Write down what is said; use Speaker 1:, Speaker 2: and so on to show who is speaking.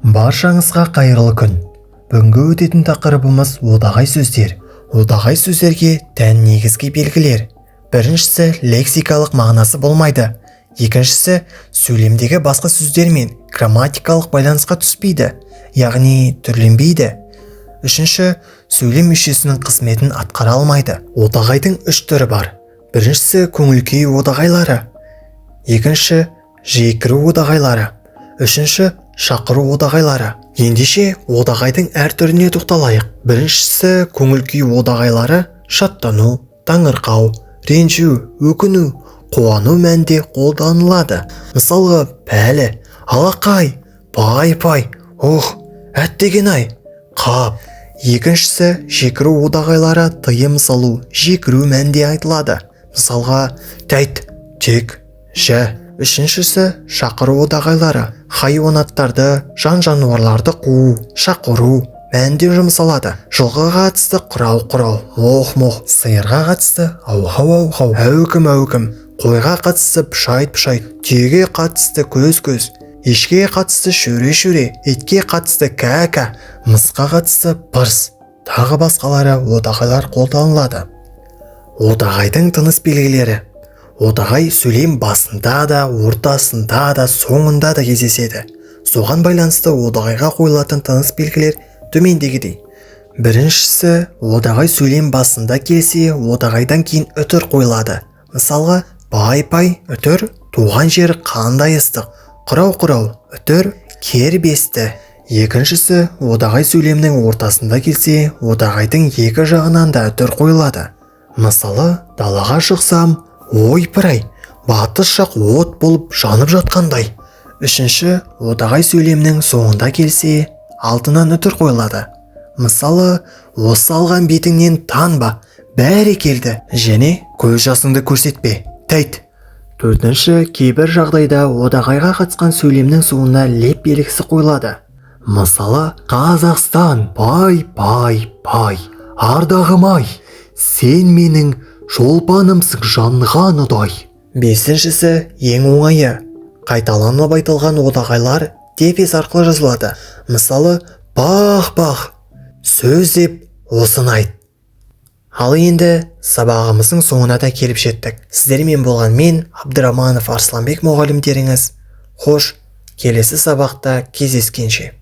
Speaker 1: Баршаңызға қайырлы күн. Бүгінгі өтетін тақырыбымыз одағай сөздер. Одағай сөздерге тән негізгі белгілер. Біріншісі лексикалық мағынасы болмайды. Екіншісі сөйлемдегі басқа сөздермен грамматикалық байланысқа түспейді, яғни түрленбейді. Үшінші, сөйлем мүшесінің қызметін атқара алмайды. Одағайдың үш түрі бар. Біріншісі көңіл-күй одағайлары. Екінші, жекіру одағайлары. Үшінші, шақыру одағайлары. Ендеше одағайдың әр түріне тоқталайық. Біріншісі көңіл-күй одағайлары шаттану, таңырқау, ренжу, өкіну, қуану мәнінде қолданылады. Мысалға, пәлі, алақай, пай-пай, ох, әттеген-ай, қап. Екіншісі жекіру одағайлары тыйым салу, жекіру мәнінде айтылады. Мысалға, тәйт, тек, жә. Үшіншісі шақыру одағайлары хайуанаттарды, жан-жануарларды қуу, шақыру мәнінде жұмсалады. Жылқыға қатысты құрау-құрау, моқ-моқ, сиырға қатысты аухау-аухау, әукім-әукім, қойға қатысты пұшайт-пұшайт, түйеге қатысты көз-көз, ешкіге қатысты шөре-шөре, итке қатысты кә-кә, мысқа қатысты пырс, тағы басқалары одағайлар қолданылады. Одағайдың тыныс белгілері. Одағай сөйлем басында да, ортасында да, соңында да кездеседі. Соған байланысты одағайға қойылатын тыныс белгілер төмендегідей. Біріншісі, одағай сөйлем басында келсе, одағайдан кейін үтір қойылады. Мысалға, пай-пай, үтір, туған жер қандай ыстық, құрау-құрау, үтір, кербесті. Екіншісі, одағай сөйлемнің ортасында келсе, одағайдың екі жағынан да үтір қойылады. Мысалы, далаға шықсам, ойпырай, батыс жақ от болып жанып жатқандай. Үшінші, одағай сөйлемнің соңында келсе, алдынан үтір қойылады. Мысалы, осы алған бетіңнен танба, бәрекелді, және көз жасыңды көрсетпе, тәйт. Төртінші, кейбір жағдайда одағайға қатысқан сөйлемнің соңына леп белгісі қойылады. Мысалы, Қазақстан, пай, пай, пай, ардағым-ай, сен менің шолпанымсың жанған ұдай. Бесіншісі, ең оңайы. Қайталанып айтылған одағайлар дефис арқылы жазылады. Мысалы, бах-бах, сөз деп осыны айт. Ал енді сабағымыздың соңына да келіп жеттік. Сіздермен болған мен, Абдыраманов Арсланбек мұғалімдеріңіз. Хош, келесі сабақта кездескенше.